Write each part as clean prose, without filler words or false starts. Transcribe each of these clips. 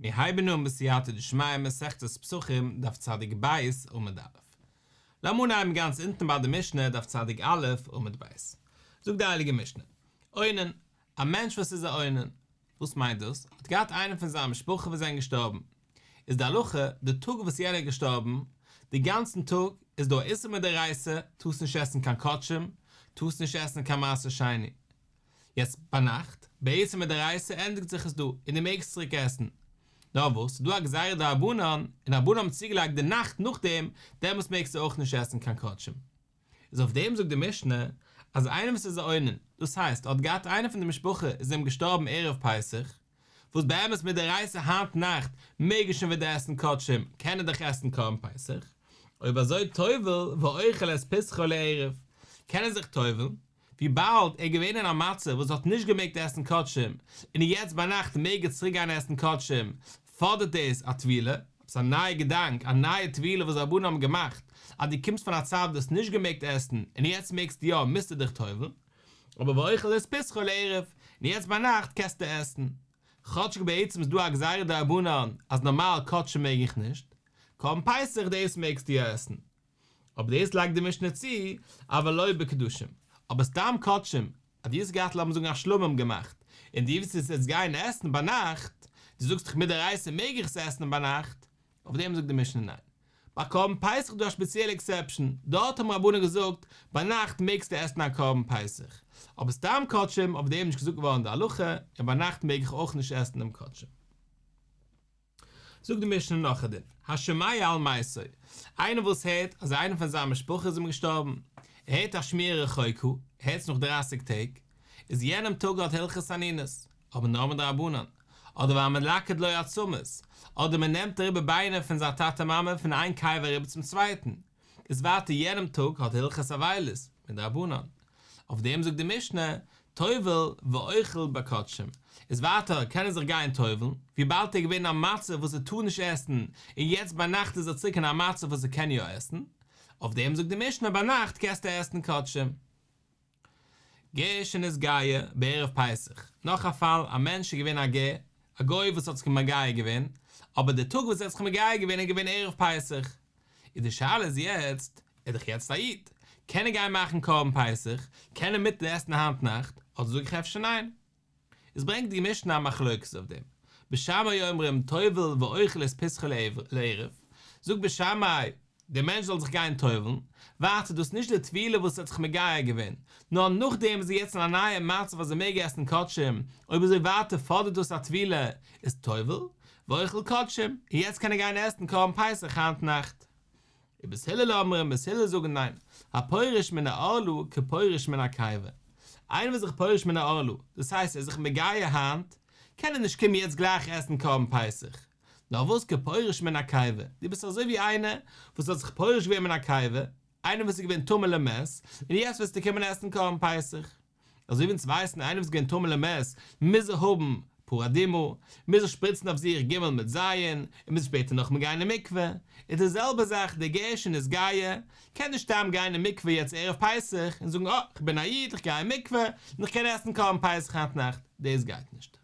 מיר הייבן אן בסייעתא דשמיא מסכת פסחים דף צדיק ב' עמוד א'. לאמיר אנהייבן גאנץ אונטן ביי די משנה דף צדיק א' עמוד ב'. זאגט די הייליגע משנה, אונן, א מענטש וואס איז א אונן, וואס מיינט דאס? האט געהאט איינעם פון זיין משפחה וואס זענען געשטארבן, איז די הלכה, די טאג וואס יענער איז געשטארבן, די גאנצן טאג איז דא א איסור מדאורייתא, טארסט נישט עסן קיין קדשים, טארסט נישט עסן קיין מעשר שני. יעצט ביינאכט, בעצם מדאורייתא ענדיגט זיך עס דא, און דו מעגסט צוריק עסן. נאר וואס, ס'איז דא א גזירה דרבנן, און רבנן האבן צוגעלייגט די נאכט נאכדעם, דעמאלטס מעגסטו אויך נישט עסן קיין קדשים. איז אויף דעם זאגט די משנה, אז איינער וואס איז א אונן, דאס הייסט, האט געהאט איינער פון די משפחה איז אים געשטארבן ערב פסח, וואס באמת מדאורייתא היינט נאכט מעג ער שוין ווידער עסן קדשים, קען ער דאך עסן קרבן פסח, אויב אזוי טובל ואוכל את פסחו לערב, קען ער זיך טובל'ן, וויבאלד ער איז געווען אין א מצב וואס ער האט נישט געמעגט עסן קדשים, און יעצט ביינאכט מעג ער צוריק גיין עסן קדשים, פאדערט דאס א טבילה, עפעס א נייע געדאנק, א נייע טבילה וואס רבנן האבן געמאכט, אז דו קומסט פון א צייט וואס דו האסט נישט געמעגט עסן, און יעצט מעגסטו יא, מוזטו דיך טובל'ן. אבער ואוכל את פסחו לערב, און יעצט ביינאכט קענסטו עסן. כאטשיג בעצם איז דא א גזירה דרבנן אז נארמאל קדשים מעג איך נישט, קרבן פסח דאס מעגסטו יא עסן. אבער דאס לייגט די משנה צו, אבל לא בקדשים, אבער סתם קדשים, אז דו האסט געהאט לאמיר זאגן א שלמים געמאכט, און דו ווילסט עס יעצט גיין עסן ביינאכט, דו זאגסט דאך מדאורייתא מעג איך עס עסן ביינאכט, אויף דעם זאגט די משנה ניין. ביי קרבן פסח איז דא א ספעציעלע עקסעפשאן, דארט האבן רבנן געזאגט, ביינאכט מעגסטו עסן א קרבן פסח, אבער סתם קדשים, אויף דעם איז נישט געזאגט געווארן די הלכה, און ביינאכט מעג איך אויך נישט עסן דעם קדשים. זאגט די משנה נאך א דין, השומע על מתו, איינער וואס הערט אז איינער פון זיין משפחה איז אים געשטארבן, ער הערט א שמועה רחוקה, ער הערט עס נאך דרייסיג טעג, איז יענעם טאג האט הלכות אנינות, אבער נאר מדרבנן, אדער והמלקט לו עצמות, אדער מען נעמט אריבער ביינער פון זיין טאטע מאמע פון איין קבר אריבער צום צווייטן, איז ווייטער יענעם טאג האט הלכות אבילות, מדרבנן. אויף דעם זאגט די משנה, טובל ואוכל בקדשים, איז ווייטער קען ער זיך גיין טובל'ן, וויבאלד ער איז געווען אין א מצב וואס ער טאר נישט עסן, און יעצט ביינאכט איז ער צוריק אין א מצב וואס ער קען יא עסן, אויף דעם זאגט די משנה ביינאכט קענסטו עסן קדשים. גר שנתגייר בערב פסח, נאך א פאל, א מענטש איז געווען א גר, א גוי וואס האט זיך מגייר געווען, אבער די טאג וואס ער האט זיך מגייר געווען איז געווען ערב פסח, איז די שאלה איז יעצט, ער איז דאך יעצט א איד, קען ער גיין מאכן קרבן פסח, קען ער מיט עסן היינט נאכט, אדער זאג איך אפשר ניין? איז ברענגט די משנה א מחלוקת אויף דעם, בית שמאי אומרים טובל ואוכל את פסחו לערב, זאגט בית שמאי, דער מענטש זאל זיך גיין טובל'ן, ווייטער דאס איז נישט די טבילה וואס ער האט זיך מגייר געווען, נאר נאכדעם איז ער יעצט אין א נייע מצב אז ער מעג עסן קדשים, אויב אזוי ווייטער פאדערט דאס א טבילה, איז טובל, ואוכל קדשים, און יעצט קען ער גיין עסן קרבן פסח היינט נאכט. ובית הלל אומרים, בית הלל זאגן ניין, הפורש מן הערלה כפורש מן הקבר. איינער וואס איז זיך פורש מן הערלה, דאס הייסט ער איז זיך מגייר היינט, קען ער נישט קומען יעצט גלייך עסן קרבן פסח. נאר וואס כפורש מן הקבר, דו ביסט אזוי ווי איינער וואס האט זיך פורש געווען מן הקבר, איינער וואס איז געווען טמא למת, און יעצט וועסטו קומען עסן קרבן פסח. אזוי ווי אונז ווייסן איינער וואס איז געווען טמא למת מוז ער האבן פרה אדומה, מוז ער שפריצן אויף זיך ג' מיט ז', און מוז שפעטער נאכאמאל גיין אין מקווה, איז די זעלבע זאך דער גר שנתגייר קען נישט סתם גיין אין מקווה יעצט ערב פסח און זאגן אה כ'בין א איד איך גיי אין מקווה און איך קען עסן קרבן פסח היינט נאכט, דאס גייט נישט.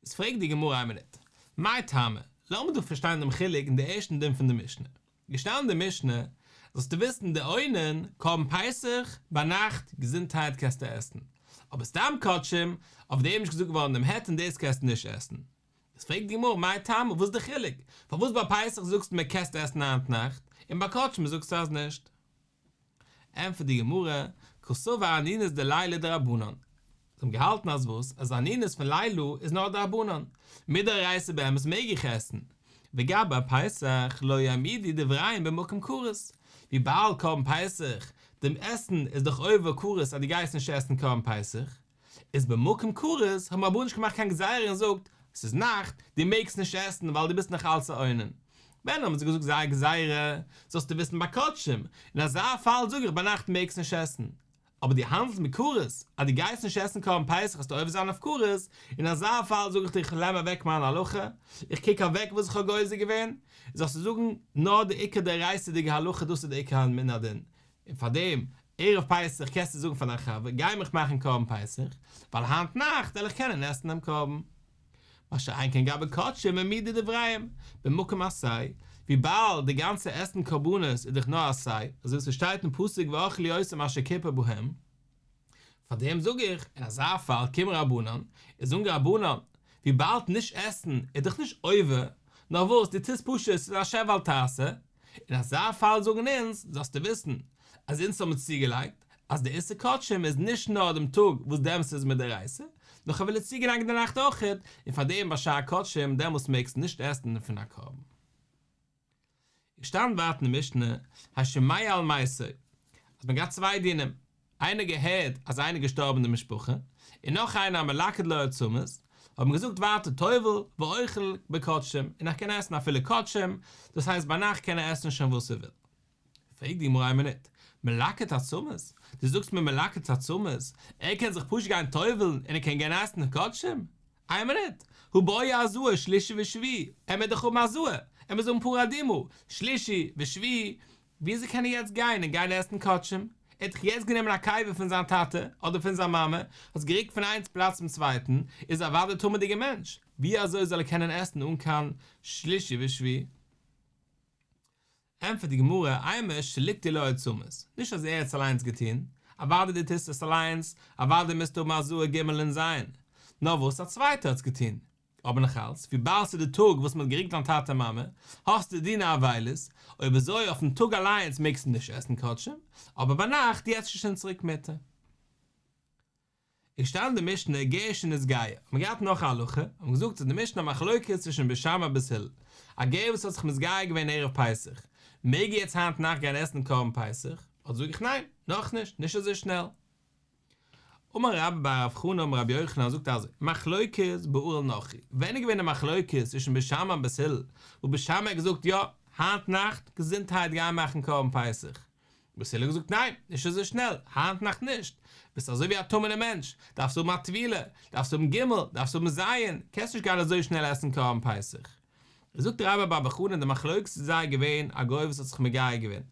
איז פרעגט די גמרא איין מינוט, מאי טעמא, לאמיר דא פארשטיין דעם חילוק אין די ערשטן דין פון די משנה, געשטאנען אין די משנה, זאלסטו וויסן די אונן, קרבן פסח, ביינאכט, געזונטהייט קענסטו עסן, אבער סתם קדשים, אויף דעם איז נישט געזאגט געווארן דעם היתר און דאס קענסטו נישט עסן. איז פרעגט די גמרא מאי טעמא, וואס איז די חילוק, פארוואס ביי פסח זאגסטו מיר קענסט עסן היינט נאכט, און ביי קדשים זאגסטו אז נישט? ענטפערט די גמרא, קסבר אנינות דליליא דרבנן. זיי האבן געהאלטן אז וואס? אז אנינות פון לילה איז נאר דרבנן. מדאורייתא באמת מעג איך עסן. וגבי פסח לא העמידו דבריהם במקום כרת. וויבאלד קרבן פסח, דעם עסן איז דאך עובר כרת אז דו גייסט נישט עסן קרבן פסח. איז במקום כרת האבן רבנן נישט געמאכט קיין גזירה און זאגט, ס'איז נאכט, דו מעגסט נישט עסן ווייל דו ביסט נאך אלץ א אונן. ווען האבן זיי געזאגט זייער גזירה, זאלסטו וויסן ביי קדשים, אין אזא פאל זאג איך ביינאכט מעגסט נישט עסן. אבער דו האנדלסט מיט כרת, אז דו גייסט נישט עסן קרבן פסח וועסטו עובר זיין אויף כרת, אין אזא פאל זאג איך דיר איך נעם אוועק מיין הלכה, איך קוק אוועק וואס איך האב גוזר געווען, זאלסטו זאגן נאר די עיקר דאורייתא'דיגע הלכה דאס איז די עיקר מן הדין, און פאר דעם ערב פסח קענסטו זאגן פאר דיין חבר גיי מיך מאכן קרבן פסח, ווייל היינט נאכט וועל איך קענען עסן דעם קרבן. מה שאין כן גבי קדשים העמידו דבריהם במקום עשה, וויבאלד די גאנצע עסן קרבנות איז דאך נאר עשה, אזוי ווי ס'שטייט אין פסוק ואכלו אותם אשר כיפר בהם, פאר דעם זאג איך, אין אזא פאל קומען רבנן און זאגן רבנן, וויבאלד נישט עסן איז דאך נישט עובר, נאר וואס דו טוסט פשוט ס'איז א שב ואל תעשה, אין אזא פאל זאגן אונז, זאלסטו וויסן, אז אונז האבן צוגעלייגט, אז די איסור קדשים איז נישט נאר דעם טאג וואס דעמאלס איז מדאורייתא, נאר כ'האב אפילו צוגעלייגט די נאכט אויכעט, און פאר דעם ביי שאר קדשים דעמאלס מעגסטו נישט עסן פון א קרבן. איז געשטאנען ווייטער אין די משנה, השומע על מתו, אז מען געהאט צוויי דינים, איינער געהערט אז איינער געשטארבן אין די משפחה, און נאך איינער המלקט לו עצמות, האט מען געזאגט ווייטער טובל ואוכל בקדשים, און ער קען עסן אפילו קדשים, דאס הייסט ביינאכט קען ער עסן שוין וואס ער וויל. פרעגט די גמרא איין מינוט, מלקט עצמות? דו זאגסט מיר מלקט עצמות, ער קען זיך פשוט גיין טובל'ן און ער קען גיין עסן קדשים? איין מינוט, הא בעי הזאה שלישי ושביעי, ער מוז דאך האבן הזאה, ער מוז האבן פרה אדומה, שלישי ושביעי, וויאזוי קען ער יעצט גיין און גיין עסן קדשים? ער האט דאך יעצט גענומען א קבר פון זיין טאטע אדער פון זיין מאמע, האט עס גערוקט פון איין פלאץ צום צווייטן, איז אוודאי א טמא'דיגער מענטש, ווי אזוי זאל ער קענען עסן אן קיין שלישי ושביעי? ענטפערט די גמרא, אימא שליקטו לו עצמות, נישט אז ער האט עס אליינס געטון, אוודאי דו טוסט עס אליינס, אוודאי מוזטו האבן הזאה ג' און ז', נאר וואס א צווייטער האט עס געטון, אבער נאכאלץ, וויבאלד ס'איז די טאג וואס מ'האט גערוקט דיין טאטע מאמע, האסטו דיני אבילות, אויב אזוי אויפן טאג אליינס מעגסטו נישט עסן קדשים, אבער ביינאכט יעצט איז שוין צוריק מותר. איז געשטאנען די משנה גר שנתגייר, האט מען געהאט נאך א הלכה, האט מען געזאגט אז די משנה א מחלוקת צווישן בית שמאי בית הלל, א גר וואס האט זיך מתגייר געווען ערב פסח, מעג ער יעצט היינט נאכט גיין עסן קרבן פסח? אדער זאג איך ניין, נאכנישט, נישט אזוי שנעל. אמר רבה בר רב חנן אמר רבי יוחנן זאגט אזוי, מחלוקת בערל נכרי, ווען איז געווען די מחלוקת צווישן בית שמאי און בית הלל, וואו בית שמאי האט געזאגט יא, היינט נאכט, געזונטהייט גיי מאכן קרבן פסח, בית הלל האט געזאגט ניין, נישט אזוי שנעל, היינט נאכט נישט, ביסט אזוי ווי א טמא'נער מענטש, דארפסט האבן א טבילה, דארפסט האבן ג', דארפסט האבן ז', קענסט נישט גיין אזוי שנעל עסן קרבן פסח. זאגט רבה בר בר חנה די מחלוקת איז זיי געווען א גוי וואס האט זיך מגייר געווען,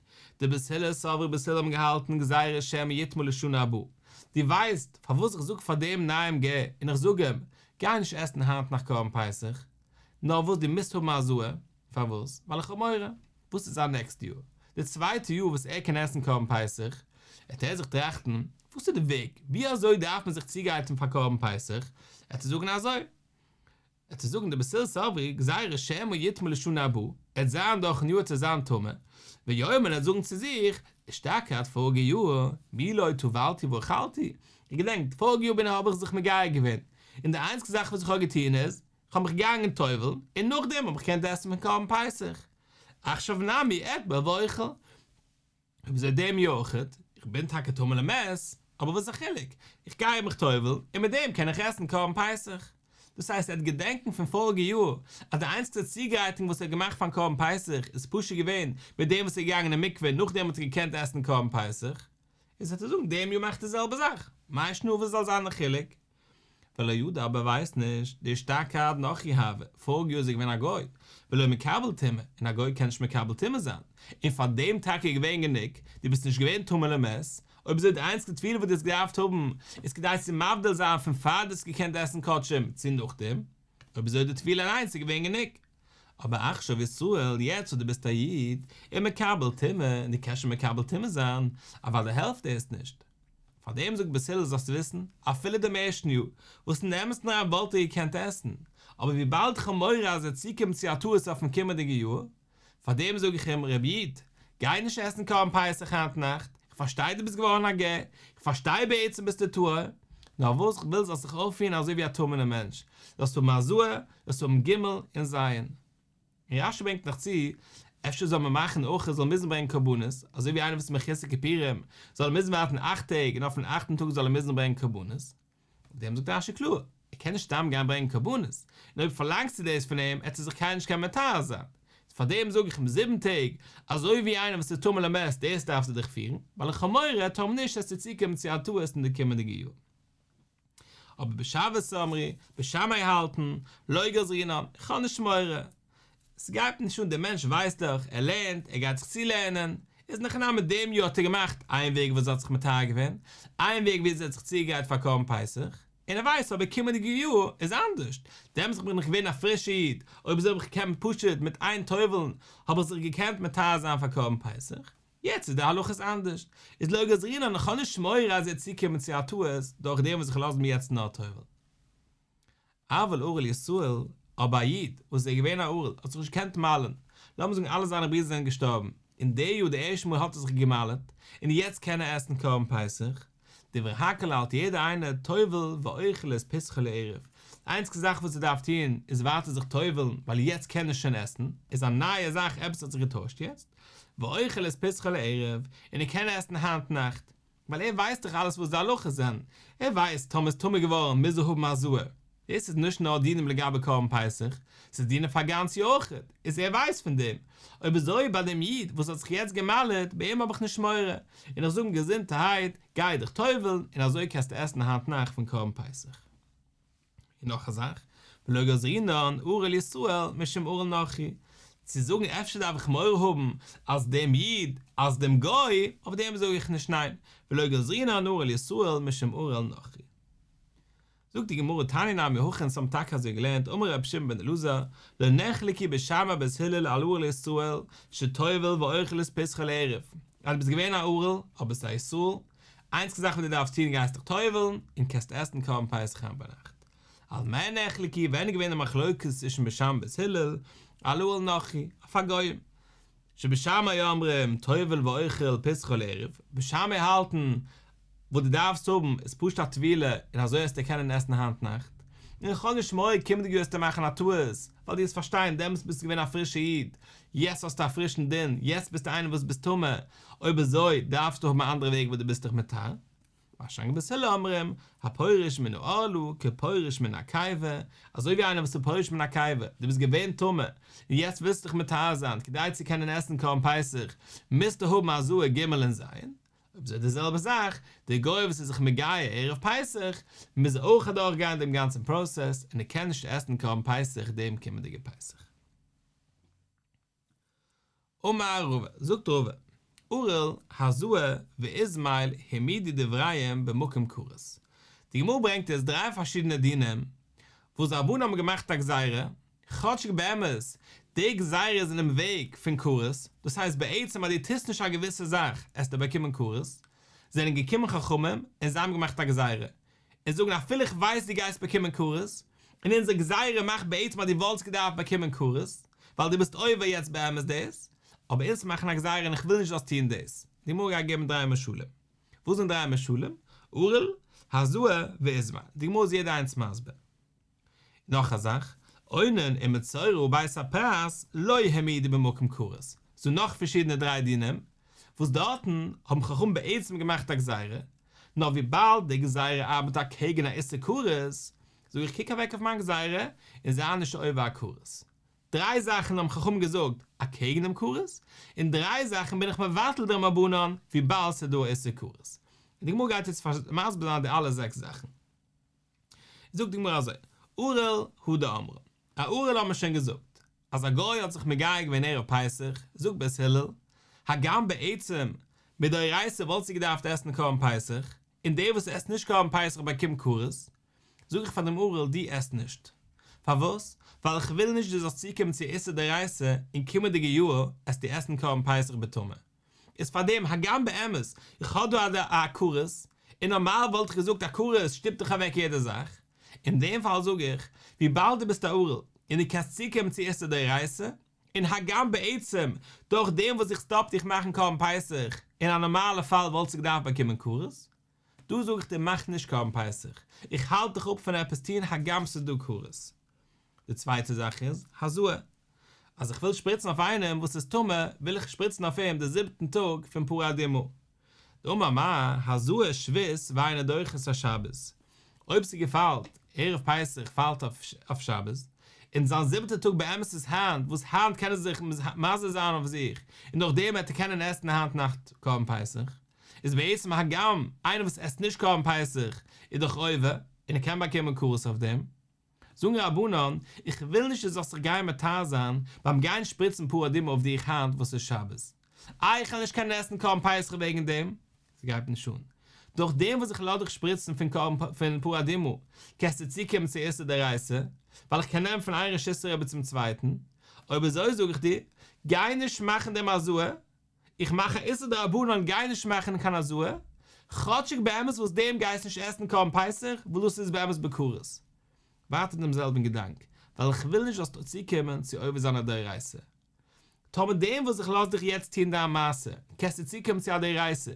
דבית הלל סברי בית הלל האבן געהאלטן גזירה שמא יטמא לשנה הבאה, דו ווייסט פארוואס איך זאג פאר דעם נייעם גר און איך זאג אים גיי נישט עסן היינט נאכט קרבן פסח, נאר וואס דו מוזט האבן הזאה, פארוואס? ווייל איך האב מורא. וואס וועט זיין נעקסט יאר? די צווייטע יאר וואס ער קען עסן קרבן פסח, וועט ער זיך טראכטן, וואס איז די וועג? ווי אזוי דארף מען זיך צוגרייטן פאר קרבן פסח? וועט ער זאגן אזוי. וועט ער זאגן דבית הלל סברי גזירה שמא יטמא לשנה הבאה, ער וועט זיין דורכן יאר וועט ער זיין טמא, ויאמר און ער וועט זאגן צו זיך, אשתקד פאריגע יאר, מי לא טבלתי ואכלתי, איך געדענק, פאריגע יאר בין האב איך זיך מגייר געווען, און די איינציגסטע זאך וואס איך האב געטון איז, כ'האב מיך געגאנגען טובל'ן, און נאכדעם האב איך געקענט עסן פון קרבן פסח. עכשיו נמי אטבול ואוכל. אויב אזוי דעם יאר אויכעט, איך בין טאקע טמא למת, אבער וואס איז א חילוק, איך גיי מיך טובל'ן, און מיט דעם קען איך עסן קרבן פסח. דאס הייסט ער וועט געדענקן פון פאריגע יאר, אז די איינציגסטע צוגרייטונג וואס ער האט געמאכט פארן קרבן פסח איז פשוט געווען מיט דעם וואס ער איז געגאנגען אין מקווה און נאכדעם האט ער געקענט עסן קרבן פסח. איז וועט ער זאגן דעם יאר מאך איך די זעלבע זאך, מאי שנא וואס זאל זיין די חילוק? ולא ידע אבער ווייסט נישט, דאשתקד נכרי הוה, פאריגע יאר איז ער געווען א גוי, ולא מקבל טומאה, און א גוי קען נישט מקבל טומאה זיין, און פאר דעם טאקע איז געווען גענוג, דו ביסט נישט געווען טמא למת, אויב אזוי די איינציגסטע טבילה וואס דו האסט געדארפט האבן, איז כדי צו מבדיל זיין פון פאר דו האסט געקענט עסן קדשים צו נאכדעם, אויב אזוי די טבילה אליינס איז געווען גענוג. אבער עכשיו ישראל, יעצט וואס דו ביסט א איד, ומקבל טומאה, און דו קענסט שוין מקבל טומאה זיין, אוודאי העלפט דאס נישט. פאר דעם זאגט בית הלל זאלסטו וויסן, אפילו דעם ערשטן יאר, וואס אין אמת'ן אריין וואלט ער געקענט עסן, אבער וויבאלד איך האב מורא אז ער וועט צוקומען צו א טעות אויפן קומענדיגע יאר, פאר דעם זאג איך אים, רבי איד, גיי נישט עסן קרבן פסח היינט נאכט, איך פארשטיי דו ביסט געווארן א גר, איך פארשטיי בעצם ביסטו טהור, נאר וואס איך וויל זאלסט זיך אויפפירן אזוי ווי א טמא'נער מענטש, זאלסט האבן הזאה, זאלסט האבן ג' און ז'. און רש"י ברענגט נאך צו, אפשר זאל מען מאכן אויך ער זאל מוזן ברענגען קרבנות, אזוי ווי איינער וואס איז מחוסר כיפורים, זאל ער מוזן ווארטן אכט טעג און אויפן אכטן טאג זאל ער מוזן ברענגען קרבנות. אויף דעם זאגט רש"י קלאר, ער קען נישט סתם גיין ברענגען קרבנות, און אויב פארלאנגסטו דאס פון אים עט ער זיך קיינמאל נישט קענען מטהר זיין. פאר דעם זאג איך אים זיבן טעג, אזוי ווי איינער וואס איז טמא למת דאס דארפסטו דיך פירן, ווייל איך האב מורא טאמער נישט עסטו צוקומען צו א טעות אין די קומענדיגע יאר. אבער בית שמאי אמרי, בית שמאי האלטן, לא גזרינן, איך האב נישט מורא. ס'גייט נישט אן, דער מענטש ווייסט דאך, ער לערנט, ער גייט זיך צולערנען, איז אין הכי נמי דעם יאר האט ער געמאכט איין וועג וואס ער האט זיך מטהר געווען, איין וועג ווי אזוי ער האט זיך צוגעגרייט פאר קרבן פסח. און ער ווייסט אבער קומענדיגע יאר איז אנדערש, דעמאלטס בין איך געווען א פרישע איד, אויב אזוי האב איך געקענט פשוט מיט איין טובל'ן האב איך זיך געקענט מטהר זיין פאר קרבן פסח, יעצט איז די הלכות אנדערש, איז לא גזרינן איך האב נישט מורא אז ער וועט צוקומען צו א טעות דורך דעם וואס איך לאז אים יעצט נאר טובל'ן. אבל ערל ישראל, אבער א איד וואס איז געווען א ערל האט זיך נישט געקענט מל'ן, לאמיר זאגן אלע זיינע ברידער זענען געשטארבן, און די יאר די ערשטע מאל האט ער זיך גע'מל'ט, און יעצט קען ער עסן קרבן פסח, דברי הכל האלט יעדער איינער טובל ואוכל את פסחו לערב, די איינציגסטע זאך וואס ער דארף טון איז ווייטער זיך טובל'ן ווייל יעצט קען ער שוין עסן, איז א נייע זאך עפעס האט זיך געטוישט יעצט, ואוכל את פסחו לערב, און ער קען עסן היינט נאכט, ווייל ער ווייסט דאך אלעס וואס די הלכות זענען, ער ווייסט טאמער איז טמא געווארן מוז ער האבן הזאה, דאס איז נישט נאר דינים לגבי קרבן פסח, ס'איז דינים פאר גאנץ יאר אויכעט, איז ער ווייסט פון דעם, אויב אזוי ביי דעם איד וואס האט זיך יעצט גע'מל'עט, ביי אים האב איך נישט מורא, און איך זאג אים געזונטערהייט, גיי דיך טובל'ן, און אזוי קענסטו עסן היינט נאכט פון קרבן פסח. און נאך א זאך, ולא גזרינן ערל ישראל משום ערל נכרי, צו זאגן אפשר דארף איך מורא האבן אז דעם איד, אז דעם גוי, אויף דעם זאג איך נישט ניין, ולא גזרינן ערל ישראל משום ערל נכרי. זאגט די גמרא תניא נמי הכי אונז האבן טאקע אזוי געלערנט אמר רבי שמעון בן אלעזר לא נחלקו בית שמאי ובית הלל על ערל ישראל שטובל ואוכל את פסחו לערב אז דו ביסט געווען א ערל אבער ביסט א ישראל איינציגע זאך וואס דו דארפסט טון גייסט דיך טובל'ן און קענסט עסן קרבן פסח היינט ביינאכט על מה נחלקו ווען איז געווען די מחלוקת צווישן בית שמאי ובית הלל על ערל נכרי אויף א גוי שבית שמאי אומרים טובל ואוכל פסחו לערב, בית שמאי האלטן וואס דו דארפסט האבן איז פשוט א טבילה און אזוי וועסטו קענען עסן היינט נאכט, און איך האב נישט מורא קומענדיג יאר וועסטו מאכן א טעות, ווייל דו וועסט פארשטיין דעמאלטס ביסטו געווען א פרישע איד, יעצט האסטו א פרישן דין, יעצט ביסטו איינער וואס ביסט טמא, אויב אזוי דארפסטו האבן א אנדערע וועג וואס דו ביסט דיך מטהר. מה שאין כן בית הלל אומרים, הפורש מן הערלה כפורש מן הקיבה, אזוי ווי איינער וואס איז פורש מן הקיבה, דו ביסט געווען טמא, און יעצט ווילסטו דיך מטהר זיין כדי צו קענען עסן קרבן פסח, מוזטו האבן הזאה ג' און ז', אויב אזוי די זעלבע זאך, דער גוי וואס איז זיך מגייר ערב פסח, מוז אויך אדורך גיין דעם גאנצן פראסעס, און ער קען נישט עסן קרבן פסח דעם קומענדיגע פסח. אמר רבא, זאגט רבא, ערל, הזאה, ואיזמייל העמידו דבריהם במקום כרת. די גמרא ברענגט אונז דריי פארשידענע דינים וואס די רבנן האבן געמאכט א גזירה, כאטשיג באמת די גזירה איז אינעם וועג פון כרת, דאס הייסט בעצם אז דו טוסט נישט א געוויסע זאך עסטו באקומען כרת, זענען געקומען חכמים און זיי האבן געמאכט א גזירה, און זאגן אפילו איך ווייס דו גייסט באקומען כרת, און אונזער גזירה מאכט בעצם אז דו וואלטסט געדארפט באקומען כרת, ווייל דו ביסט עובר יעצט באמת דאס, אבער אונז מאכן א גזירה און איך וויל נישט זאלסט טון דאס. די גמרא גייט געבן דריי משלים. וואס זענען דריי משלים? ערל, הזאה, ואיזמייל. די גמרא איז יעדע איינס מסביר. נאך א זאך, אונן ומצורע ובית הפרס לא העמידו במקום כרת. ס'דא נאך פארשידענע דריי דינים, וואס דארטן האבן חכמים בעצם געמאכט א גזירה, נאר וויבאלד די גזירה ארבעט אקעגן א איסור כרת, זאג איך קוק אוועק אויף מיין גזירה און זיי נישט עובר א כרת. דריי זאכן האבן חכמים געזאגט אקעגן דעם כרת, און דריי זאכן בין איך מבטל דעם רבנן וויבאלד ס'איז דא א איסור כרת. און די גמרא גייט יעצט מסביר זיין די אלע זעקס זאכן. זאגט די גמרא אזוי, ערל הא דאמרן, א ערל האט מען שוין געזאגט, אז א גוי האט זיך מגייר געווען ערב פסח, זאגט בית הלל, הגם בעצם מדאורייתא וואלט זי געדארפט עסן קרבן פסח, און דער וואס עסט נישט קרבן פסח באקומט כרת, זאג איך פאר דעם ערל דו עסט נישט. פארוואס? ווייל איך וויל נישט דו זאלסט צוקומען צו איסור דאורייתא און קומענדיגע יאר עסטו עסן קרבן פסח בטומאה. איז פאר דעם הגם באמת איך האב דא א כרת, און נארמאל וואלט איך געזאגט א כרת שטופט דאך אוועק יעדע זאך, אין דעם פאל זאג איך, וויבאלד דו ביסט א ערל און דו קענסט צוקומען צו איסור דאורייתא, און הגם בעצם דורך דעם וואס איך סטאפ דיך מאכן קרבן פסח, אין א נארמאלע פאל וואלטסטו געדארפט באקומען כרת, דא זאג איך דיר מאך נישט קרבן פסח, איך האלט דיך אפ פון עפעס טון הגם ס'איז דא כרת. די צווייטע זאך איז, הזאה. אז איך וויל שפריצן אויף איינעם וואס איז טמא, וויל איך שפריצן אויף אים די זיבטן טאג פון פרה אדומה. דאמר מר, הזאת שבות ואינה דוחה את השבת. אויב ס'געפאלט ערב פסח פאלט אויף שבת, און זיין זיבעטע טאג באמת איז היינט, וואס היינט קען ער זיך מזה זיין אויף זיך, און דורך דעם וועט ער קענען עסן היינט נאכט קרבן פסח, איז בעצם הגם איינער וואס עסט נישט קרבן פסח איז דאך עובר, און ער קען באקומען כרת אויף דעם. זאגן רבנן, איך וויל נישט דו זאלסט זיך גיין מטהר זיין ביים גיין שפריצן פרה אדומה אויף דיך היינט וואס איז שבת. איי איך וועל נישט קענען עסן קרבן פסח וועגן דעם? ס'גייט נישט אן. דורך דעם וואס איך לאז דיך שפריצן פון קרבן פון פרה אדומה, קענסטו צוקומען צו איסור דאורייתא, ווייל איך קען נעמען פון איין רשות הרבים צום צווייטן, אויב אזוי זאג איך דיר, גיי נישט מאכן דעם הזאה, איך מאך א איסור דרבנן גיי נישט מאכן קיין הזאה, כאטשיג באמת וואס דעם גייסט נישט עסן קרבן פסח, ווייל דאס איז באמת בכרת. ווייטער דעם זעלבן געדאנק, ווייל איך וויל נישט זאלסט צוקומען צו עובר זיין א דאורייתא. טאמער דעם וואס איך לאז דיך יעצט טון דיין מעשה, קענסטו צוקומען צו א דאורייתא,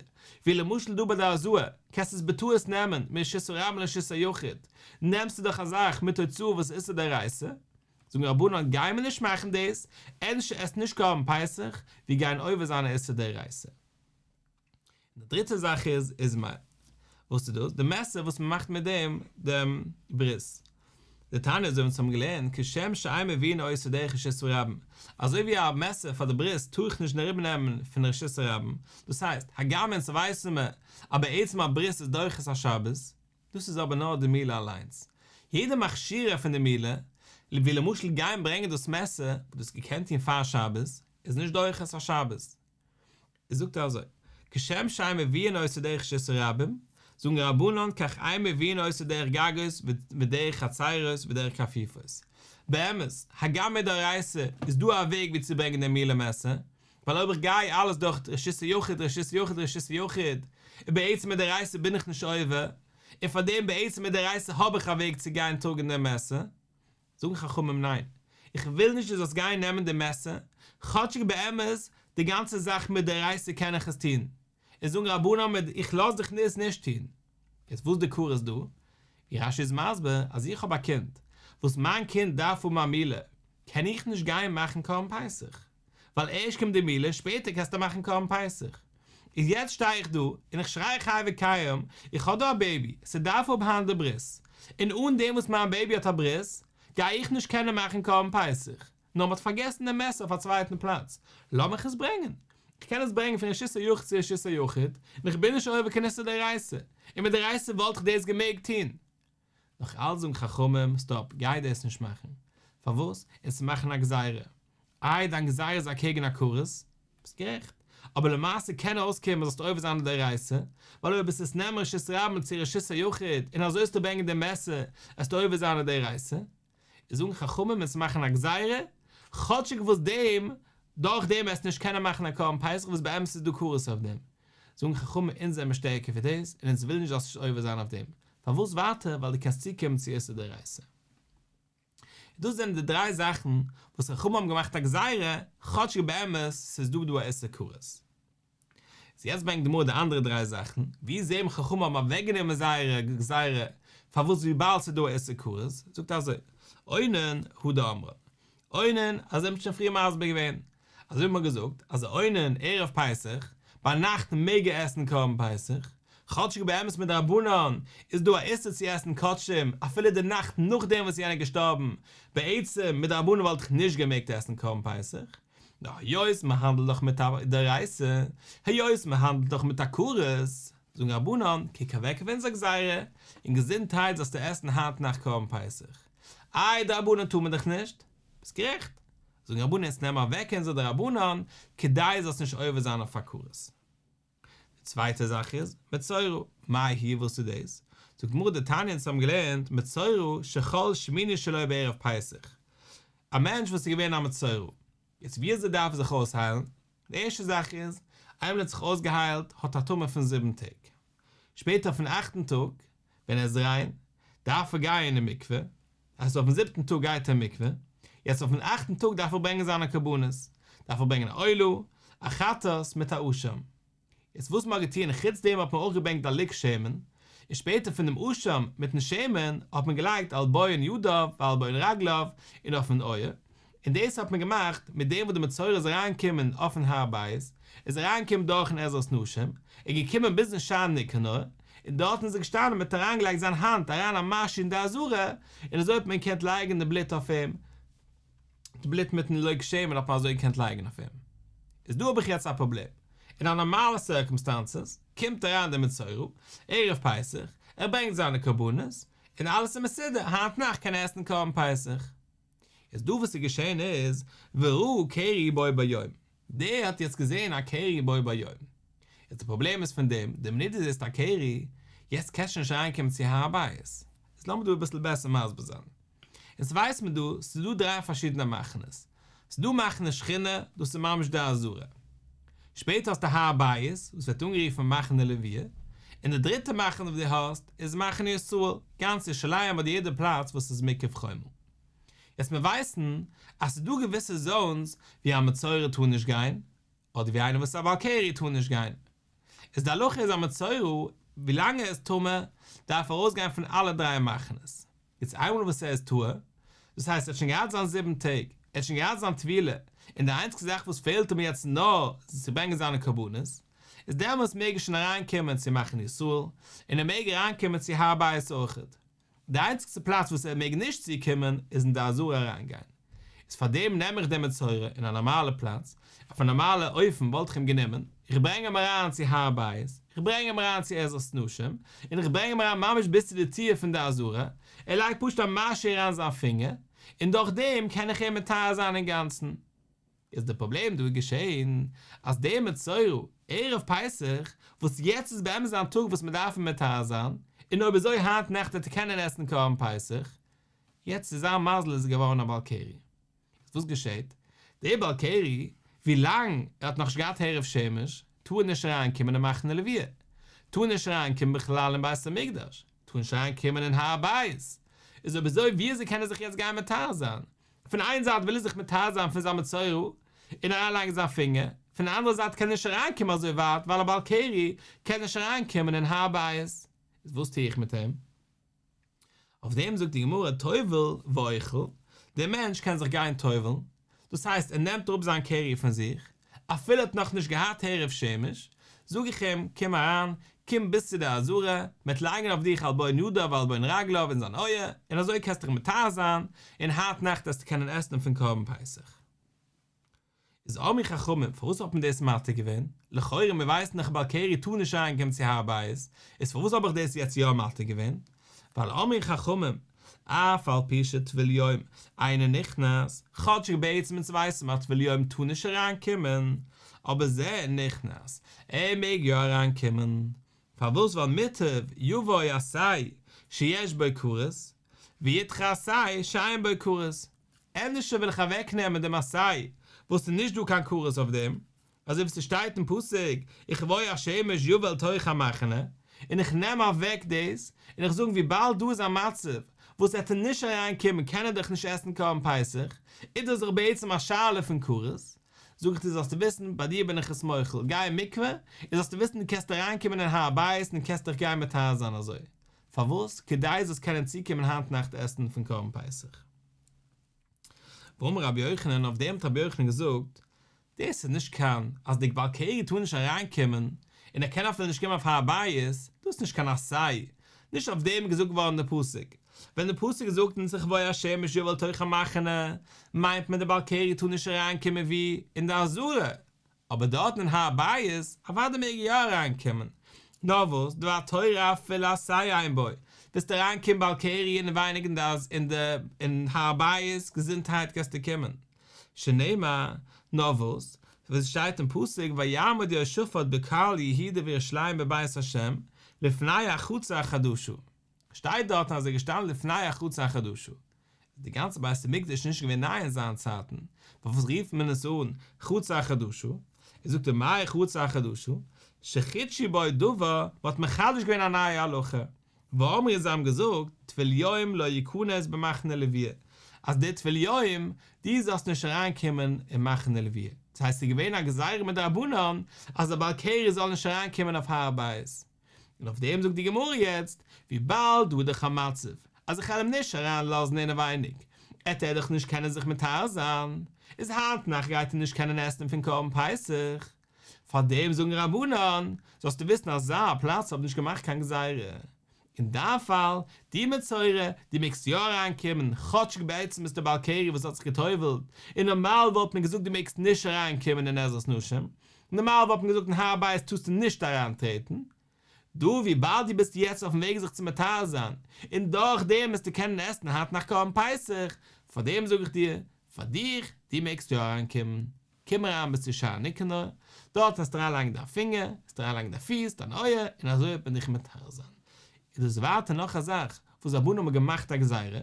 ווי למשל דא ביי די הזאה, קענסטו עס בטעות נעמען מרשות הרבים לרשות היחיד, נעמסטו דאך א זאך מיט הוצאה וואס איז איסור דאורייתא, זאגן רבנן גיי מיר נישט מאכן דאס, ענדערש עס נישט קרבן פסח, ווי גיין עובר זיין א איסור דאורייתא. און די דריטע זאך איז איזמל. וואס איז דאס? די מעסער וואס מען מאכט מיט דעם דעם ברית. דתניא אזוי ווי אונז האבן געלערנט כשם שאין מביאין אותו דרך רשות הרבים, אזוי ווי א מעסער פאר די ברית טאר איך נישט אריבער נעמען פון רשות הרבים, דאס הייסט, הגם אונז ווייסן מיר אז בעצם א ברית איז דוחה את השבת, דאס איז אבער נאר די מילה אליינס. יעדע מכשיר פון די מילה, ווי למשל גיין ברענגען דאס מעסער, וואס דו האסט געקענט טון פאר שבת, איז נישט דוחה את השבת. ער זאגט אזוי, כשם שאין מביאין אותו דרך רשות הרבים, זאגן רבנן כך אין מביאין אותו דרך גגות ודרך חצרות ודרך קרפיפות. באמת, הגם מדאורייתא איז דא א וועג ווי צו ברענגען דעם מילה מעסער, ווייל אויב איך גיי אלעס דורך רשות היחיד רשות היחיד רשות היחיד, און בעצם מדאורייתא בין איך נישט עובר, און פארדעם בעצם מדאורייתא האב איך א וועג צו גיין טראגן דעם מעסער, זאגן חכמים ניין, איך וויל נישט דו זאלסט גיין נעמען די מעסער, כאטשיג באמת די גאנצע זאך מדאורייתא קען איך עס טון, און זאגן רבנן מיט איך לאז דיך עס נישט טון. איז וואס די כרת דא? ווי רש"י איז מסביר אז איך האב א קינד, וואס מיין קינד דארף האבן א מילה, קען איך נישט גיין מאכן קרבן פסח, ווייל ערשט קומט די מילה שפעטער קענסטו מאכן קרבן פסח. איז יעצט שטיי איך דא און איך שריי חי וקיים, איך האב דא א בעיבי, ס'דארף האבן היינט די ברית, און אן דעם וואס מיין בעיבי האט א ברית, גיי איך נישט קענען מאכן קרבן פסח, נאר מ'האט פארגעסן דעם מעסער אויף א צווייטן פלאץ, לאמיך עס ברענגען, איך קען עס ברענגען פון רשות היחיד צו רשות היחיד, און איך בין נישט עובר קיין איסור דאורייתא, און מדאורייתא וואלט איך דאס געמעגט טון. נאך אלץ זאגן חכמים, סטאפ, גיי דאס נישט מאכן. פארוואס? אונז מאכן א גזירה. איי דיין גזירה איז אקעגן א כרת? ביסט גערעכט. אבער למעשה קען אויסקומען זאלסטו עובר זיין א דאורייתא, ווייל אויב וועסט עס נעמען רשות רבים צו רשות היחיד און אזוי וועסטו ברענגען די מעסער, וועסטו עובר זיין א דאורייתא. איז זאגן חכמים אונז מאכן א גזירה, כאטשיג וואס דעם, דורך דעם וועסטו נישט קענען מאכן א קרבן פסח וואס באמת איז דא כרת אויף דעם. זאגן חכמים אונז זעמער שטערקער פון דאס און אונז ווילן נישט זאלסט נישט עובר זיין אויף דעם. פארוואס ווייטער? ווייל דו קענסט צוקומען צו איסור דאורייתא. דאס זענען די דריי זאכן וואס חכמים האבן געמאכט א גזירה, כאטשיג באמת ס'איז דא דא א איסור כרת. איז יעצט ברענגט די גמרא די אנדערע דריי זאכן, ווי זעהן מיר חכמים האבן אוועקגענומען זייערע גזירה, פארוואס וויבאלד ס'איז דא א איסור כרת, זאגט אזוי, אונן הא דאמרן, אונן, אזוי האט מען שוין פריער מסביר געווען, אזוי ווי מ'האט געזאגט אז אונן ערב פסח ביינאכט מעג ער עסן קרבן פסח, כאטשיג באמת מדרבנן איז דא א איסור צו עסן קדשים אפילו די נאכט נאכדעם וואס יענער איז געשטארבן, בעצם מדרבנן וואלט איך נישט געמעגט עסן קרבן פסח, נאר היות מ'האנדלט דאך מיט א דאורייתא, היות מ'האנדלט דאך מיט א כרת, זאגן רבנן, קוק אוועק אויף אונזער גזירה, און געזונטהייט זאלסטו עסן היינט נאכט קרבן פסח. איי דרבנן טאר מען דאך נישט? ביסט גערעכט. זאגן רבנן אונז נעמען אוועק אונזער דרבנן, כדי זאלסט נישט עובר זיין אויף א כרת. די צווייטע זאך איז, מצורע, מאי היא וואס איז דאס? זאגט די גמרא דתניא אונז האבן געלערנט מצורע שחל שמיני שלו בערב פסח, א מענטש וואס איז געווען א מצורע, יעצט ווי אזוי דארף ער זיך אויסהיילן? די ערשטע זאך איז, איינמאל ער האט זיך אויסגעהיילט האט ער א טומאה פון זיבן טעג, שפעטער אויפן אכטן טאג ווען ער איז ריין דארף ער גיין אין מקווה, אז אויפן זיבטן טאג גייט ער אין מקווה, יעצט אויפן אכטן טאג דארף ער ברענגען זיינע קרבנות, דארף ער ברענגען א עולה, א חטאת מיט א אשם. יעצט וואס מען האט געטון, חוץ דעם האט מען אויך געברענגט א לוג שמן, און שפעטער פון דעם אשם מיטן שמן האט מען געלייגט על בוהן ידיו ועל בוהן רגליו און אויפן אויער, און דאס האט מען געמאכט מיט דעם וואס די מצורע איז אריינגעקומען אויפן הר הבית, איז אריינגעקומען דורכן עזרת נשים, און געקומען ביזן שער ניקנור, און דארטן איז ער געשטאנען מען האט אריינגעלייגט זיין האנט אריין א משהו אין די עזרה, און אזוי האט מען געקענט לייגן די בלוט אויף אים, די בלוט מיטן לוג שמן האט מען אזוי געקענט לייגן אויף אים. איז דא האב איך יעצט א פראבלעם, אין א נארמאלע סירקומסטענסעס, קומט אריין דער מצורע, ערב פסח, ער ברענגט זיינע קרבנות, און אלעס איז מסודר, היינט נאכט קען ער עסן קרבן פסח. איז דא וואס איז געשען איז, וראה קרי בו ביום, דער האט יעצט געזען א קרי בו ביום. יעצט די פראבלעם איז פון דעם, די מינוט דו זעסט א קרי, יעצט קענסטו נישט אריינקומען צו הר הבית. איז לאמיר דא אביסל בעסער מסביר זיין. אונז ווייס מען דא, ס'איז דא דריי פארשידענע מחנות. ס'איז דא מחנה שכינה, דאס איז ממש די עזרה. שפעטער האסטו הר הבית, וואס ווערט אנגערופן מחנה לוויה. און די דריטע מחנה וואס דו האסט, איז מחנה ישראל, גאנץ ירושלים אדער יעדע פלאץ וואס איז מוקף חומה. יעצט מיר ווייסן אז ס'איז דא געוויסע זאונס ווי א מצורע טאר נישט גיין, אדער ווי איינער וואס איז א בעל קרי טאר נישט גיין. איז די הלכה איז א מצורע ווילאנג ער איז טמא דארף ער ארויסגיין פון אלע דריי מחנות. יעצט איינמאל וואס ער איז טהור, דאס הייסט ער האט שוין געהאט זיין זיבן טעג, ער האט שוין געהאט זיין טבילה, און די איינציגסטע זאך וואס פעלט אים יעצט נאר איז צו ברענגען זיינע קרבנות, איז דעמאלטס מעג ער שוין אריינקומען צו מחנה ישראל, און ער מעג אריינקומען צו הר הבית אויכעט. די איינציגסטע פלאץ וואס ער מעג נישט צוקומען איז אין די עזרה אריינגיין, איז פאר דעם נעם איך דעם מצורע אין א נארמאלע פלאץ, אויף א נארמאלע אופן וואלט איך אים גענומען, איך ברענג אים אריין צו הר הבית, איך ברענג אים אריין צו עזרת נשים, און איך ברענג אים אריין ממש ביז צו די טיר פון די עזרה, ער לייגט פשוט א משהו אריין זיין פינגער, און דורך דעם קען איך אים מטהר זיין אינגאנצן. איז די פראבלעם דא געשען אז דער מצורע ערב פסח וואס יעצט איז באמת זיין טאג וואס מען דארף אים מטהר זיין, און אויב אזוי היינט נאכט וועט ער קענען עסן קרבן פסח, יעצט צו זיין מזל איז ער געווארן א בעל קרי. איז וואס געשעט? דער בעל קרי ווי לאנג ער האט נאכנישט געהאט הערב שמש טאר ער נישט אריין קומען אין מחנה לוויה, טאר נישט אריין קומען בכלל אין בית המקדש, טאר נישט אריין קומען אין הר הבית, איז אויב אזוי ווי אזוי קען ער זיך יעצט גיין מטהר זיין? פון איין זייט וויל ער זיך מטהר זיין פון זיין מצורע און אריינלייגן זיין פינגער, פון די אנדערע זייט קען ער נישט אריינקומען אזוי ווייט ווייל א בעל קרי קען נישט אריינקומען אין הר הבית. איז וואס טו איך מיט אים? אויף דעם זאגט די גמרא טובל ואוכל, דער מענטש קען זיך גיין טובל'ן, דאס הייסט ער נעמט אראפ זיין קרי פון זיך, אפילו ער האט נאך נישט געהאט הערב שמש, זאג איך אים, קום אריין, קום ביז צו די עזרה, מ'וועט לייגן אויף דיך הלבן ידיו והלבן רגליו אין זיין אויער, און אזוי קענסטו דיך מטהר זיין, און היינט נאכט וועסטו קענען עסן פון קרבן פסח. איז אמרו חכמים, פארוואס האט מען דאס מתיר געווען? לכאורה מיר ווייסן דאך בעל קרי טאר נישט אריינקומען צו הר הבית, איז פארוואס האב איך דאס יעצט יא מתיר געווען? ווייל אמרו חכמים, אף על פי שטבול יום אינו נכנס, כאטשיג בעצם אונז ווייסן מיר אז טבול יום טאר נישט אריין קומען, אבער זה נכנס, ער מעג יא אריין קומען, פארוואס ווייל מוטב יבוא עשה שיש בו כרת, וידחה עשה שאין בו כרת, ענדערשער וויל איך אוועק נעמען דעם עשה וואס איז נישט דא קיין כרת אויף דעם, אזוי ווי ס'שטייט אין פסוק, וכבוא השמש יבא אל תוך המחנה, און איך נעם אוועק דאס, און איך זאג וויבאלד דא איז א מצב וואס עט ער נישט אריין קומען קען ער דאך נישט עסן קרבן פסח, איז דאס דאך בעצם א שאלה פון כרת, זאג איך דיר זאלסטו וויסן ביי דיר בין איך עס מוחל, גיי אין מקווה, און זאלסטו וויסן דו קענסט אריין קומען אין הר הבית און קענסט דיך גיין מטהר זיין אזוי, פארוואס? כדי זאלסט קענען צוקומען היינט נאכט עסן פון קרבן פסח. ואמר רבי יוחנן, אויף דעם האט רבי יוחנן געזאגט, דאס איז נישט קיין אז די בעל קרי טאר נישט אריין קומען, און ער קען אפילו נישט קומען אויף הר הבית, דאס איז נישט קיין עשה, נישט אויף דעם איז געזאגט געווארן די פסוק, ווען די פסוק זאגט אונז וכבוא השמש יבא אל תוך המחנה, מיינט מען די בעל קרי טאר נישט אריין קומען ווי אין די עזרה, אבער דארטן אין הר הבית, אוודאי מעג ער יא אריין קומען, נאר וואס, דבר תורה אפילו עשה אין בו, ווילסט אריין קומען בעל קרי אינעווייניג אין די אין די אין הר הבית, געזונטהייט קענסטו קומען. שנאמר, נאר וואס, ווי ס'שטייט אין פסוק ויעמוד יהושפט בקהל יהודה וירושלים בבית השם לפני החצר החדשה, שטייט דארטן אז ער איז געשטאנען לפני החצר החדשה, איז די גאנצע בית המקדש נישט געווען ניי אין זיין צייטן, פארוואס רופט מען עס אן חצר החדשה? איז זאגט ער מאי חצר החדשה, שחידשו בו דבר, מ'האט מחדש געווען א נייע הלכה, ואמרו זיי האבן געזאגט, טבול יום לא יכנס במחנה לוויה, אז דער טבול יום, דו זאלסט נישט אריין קומען אין מחנה לוויה, דאס הייסט ס'איז געווען א גזירה מדרבנן אז א בעל קרי זאל נישט אריין קומען אויף הר הבית, און אויף דעם זאגט די גמרא יעצט, וויבאלד דא איז דאך א מצב אז איך וועל אים נישט אריין לאזן אינעווייניג, עט ער דאך נישט קענען זיך מטהר זיין, איז היינט נאכט גייט ער נישט קענען עסן פון קרבן פסח, פאר דעם זאגן רבנן, זאלסטו וויסן אזא פלאץ האב נישט געמאכט קיין גזירה. אין דיין פאל, דו מצורע, דו מעגסט יא אריין קומען, כאטשיג בעצם ביסטו בעל קרי וואס האט זיך גע'טובל'ט, און נארמאל וואלט מען געזאגט דו מעגסט נישט אריין קומען אין עזרת נשים, נארמאל וואלט מען געזאגט אין הר הבית טארסטו נישט אריין טרעטן, דא וויבאלד דו ביסט יעצט אויפן וועג זיך צו מטהר זיין, און דורך דעם וועסטו קענען עסן היינט נאכט קרבן פסח, פאר דעם זאג איך דיר, פאר דיך, דו מעגסט יא אריין קומען. קום אריין ביז צו שער ניקנור, דארט וועסטו אריינלייגן דיין פינגער, וועסטו אריינלייגן דיין פיס, דיין אויער, און אזוי וועט מען דיך מטהר זיין. איז דאס ווייטער נאך א זאך וואס רבנן האבן געמאכט א גזירה,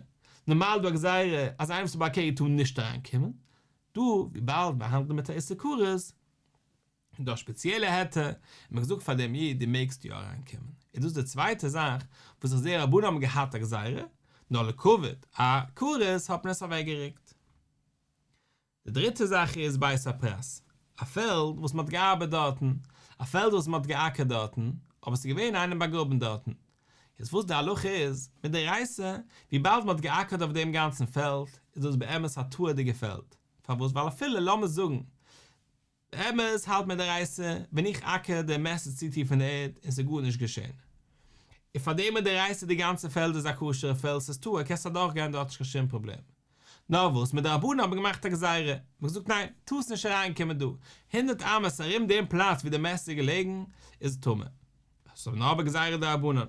נארמאל איז דא א גזירה אז איינער וואס איז בעל קרי טאר נישט אריינקומען, דא וויבאלד מיר האנדלן מיט א איסור כרת, איז דא א שפעציעלע היתר, און מ'האט געזאגט פאר דעם איד דו מעגסט יא אריינקומען. איז דאס די צווייטע זאך וואס איך זעה רבנן האבן געהאט א גזירה, נאר לכבוד א כרת האט מען עס אוועקגערוקט. די דריטע זאך איז בית הפרס, א פעלד וואס מען האט געארבעט דארטן, א פעלד וואס מען האט געאקערט דארטן, אבער עס איז געווען איינער באגראבן דארטן. יעצט וואס די הלכה איז, מדאורייתא, וויבאלד מען האט געאקערט אויף דעם גאנצן פעלד, איז דאס באמת א טהור'דיגע פעלד, פארוואס? ווייל אפילו לאמיר זאגן, באמת האלט מדאורייתא, ווען איך אקער די מת איז צו טיף אין די ערד און ס'איז גארנישט געשען. און פארדעם מדאורייתא די גאנצע פעלד איז א כשר'ע פעלד ס'איז טהור קענסט אדורך גיין דארט נישט קיין שום פראבלעם. נאר וואס מדרבנן האט מען געמאכט א גזירה, מ'האט געזאגט ניין טארסט נישט אריין קומען דא, הונדרעט אמות ארום דעם פלאץ ווי די מת איז געלעגן איז טמא. ס'איז נאר בגזירה דרבנן.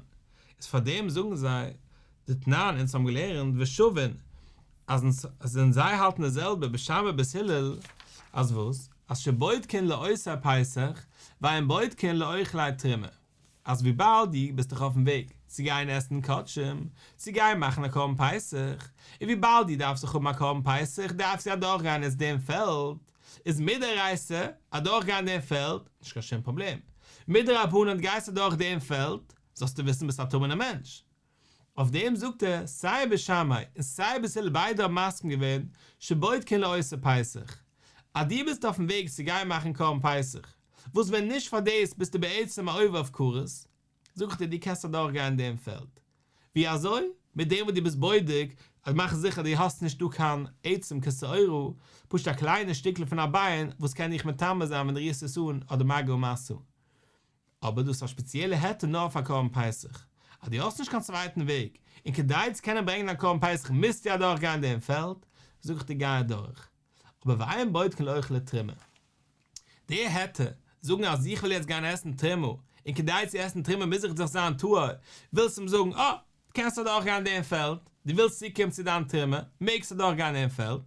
איז פאר דעם זאגן זיי, דתנן, אונז האבן געלערנט ושווין, אז אונז און זיי האלטן די זעלבע בית שמאי בית הלל, אז וואס? אז שבודקין לעושי פסח ואין בודקין לאוכלי תרומה, אז וויבאלד דו ביסט דאך אויפן וועג צו גיין עסן קדשים, צו גיין מאכן א קרבן פסח, און וויבאלד דו דארפסט דאך האבן א קרבן פסח דארפסטו אדורכגיין איצט דעם פעלד, איז מדאורייתא אדורכגיין דעם פעלד נישט קיין שום פראבלעם, מדרבנן גייסט אדורך דעם פעלד זאלסטו וויסן ביסט א טמא'נער מענטש. אויף דעם זאגט ער, סיי בית שמאי און סיי בית הלל ביידע האבן מסכים געווען שבודקין לעושי פסח, אז דו ביסט אויפן וועג צו גיין מאכן קרבן פסח, וואס ווען נישט פאר דאס ביסטו בעצם א עובר אויף כרת, זאג איך דיר דו קענסט אדורך גיין דעם פעלד. ווי אזוי? מיט דעם וואס דו ביסט בודק, אז מאך זיכער דו האסט נישט דא קיין עצם כשעורה, פשוט א קליינע שטיקל פון א ביין וואס קען דיך מטמא זיין ווען דו רירסט עס אן אדער מגע ומשא. אבער דאס איז א שפעציעלע היתר נאר פאר קרבן פסח, אז דו האסט נישט קיין צווייטן וועג, און כדי צו קענען ברענגען דיין קרבן פסח מוזטו אדורך גיין דעם פעלד, זאג איך דיר גיי אדורך. אבער ואין בודקין לאוכלי תרומה. די היתר, זאגן אז איך וויל יעצט גיין עסן תרומה, און כדי צו עסן תרומה מוז איך דאך זיין טהור, ווילסט אים זאגן, אה, קענסט אדורך גיין דעם פעלד, דו ווילסט צוקומען צו דיין תרומה, מעגסט אדורך גיין דעם פעלד,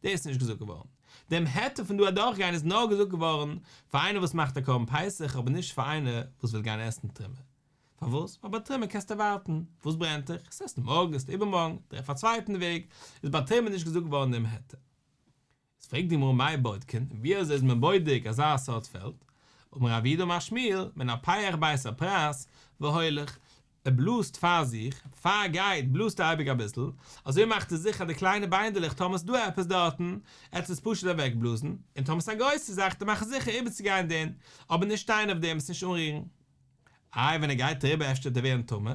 דאס איז נישט געזאגט געווארן. דעם היתר פון דא אדורך גיין איז נאר געזאגט געווארן פאר איינער וואס מאכט א קרבן פסח אבער נישט פאר איינער וואס וויל גיין עסן תרומה. פארוואס? ווייל ביי תרומה קענסטו ווארטן, וואס ברענט דיך? עס עסן מארגן, עסט איבערמארגן, טרעף א צווייטן וועג, איז ביי תרומה נישט געזאגט געווארן דעם היתר. איז פרעגט די גמרא מאי בודקין, ווי אזוי איז מען בודק אזא סארט פעלד? אמר רב יהודה אמר שמואל, מנפח בית הפרס, והולך, ער בלאזט פאר זיך, פאר ער גייט בלאזט ער אייביג אביסל, אזוי מאכט ער זיכער די קליינע ביינדעלעך טאמער ס'דא עפעס דארטן, עט עס פשוט אוועק בלאזן, און טאמער ס'איז א גרויסע זאך דאן מאכט ער זיכער איבערצוגיין דעם, אבער נישט שטיין אויף דעם עס נישט אנרירן. איי ווען ער גייט אריבער אפשר וועט ער ווערן טמא?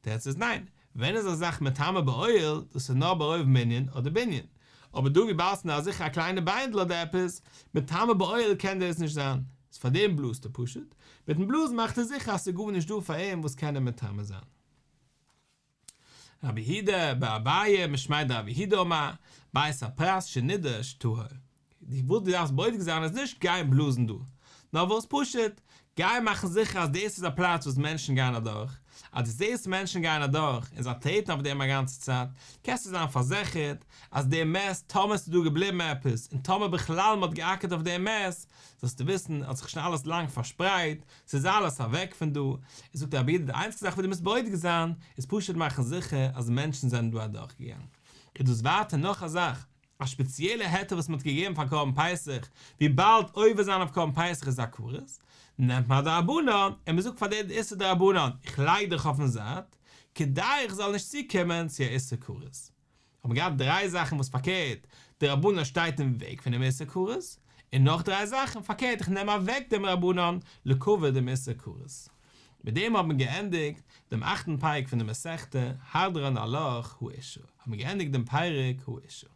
תירוץ איז ניין, ווען איז א זאך מטמא באוהל, דאס איז נאר ברוב מנין אדער בנין, אבער דא וויבאלד ס'איז נאר זיכער א קליינע ביינדל אדער עפעס, מטמא באוהל קען דאס נישט זיין, איז פארדעם בלאזט ער פשוט, מיטן בלאזן מאכט ער זיכער אז ס'איז גארנישט דא פאר אים וואס קען אים מטמא זיין. רב יהודה בר אביי משמיה דרב יהודה אמר, בית הפרס שנידש טהור. די וואס דו דארפסט בודק זיין איז נישט גיין בלאזן דא, נאר וואס פשוט, גיי מאכן זיכער אז דאס איז א פלאץ וואס מענטשן גייען אדורך, אז דו זעסט מענטשן גייען אדורך און זיי טרעטן אויף דעם א גאנצע צייט, קענסטו זיין פארזיכערט אז דער מת, טאמער ס'איז דא געבליבן עפעס, און טאמער בכלל מ'האט געאקערט אויף דעם מת, זאלסטו וויסן, האט זיך שוין אלעס לאנג פארשפרייט, ס'איז אלעס אוועק פון דא, איז זאגט רב יהודה די איינציגסטע זאך וואס דו מוזט בודק זיין, איז פשוט מאכן זיכער אז מענטשן זענען דא אדורכגעגאנגען. איז דאס ווייטער נאך א זאך, א שפעציעלע היתר וואס מ'האט געגעבן פאר קרבן פסח, וויבאלד עובר זיין אויף קרבן פסח איז א כרת, נעמט מען א דרבנן און מ'זאגט פאר די איסור דרבנן, איך לייג דיך אויפן זייט, כדי איך זאל נישט צוקומען צו א איסור כרת. האבן מיר געהאט דריי זאכן וואס פארקערט, די רבנן שטייט אין וועג פונעם איסור כרת, און נאך דריי זאכן פארקערט איך נעם אוועק דעם רבנן לכבוד דעם איסור כרת. מיט דעם האט מען געענדיגט דעם אכטן פרק פון די מסכתא, הדרן עלך האשה, האט מען געענדיגט דעם פרק האשה.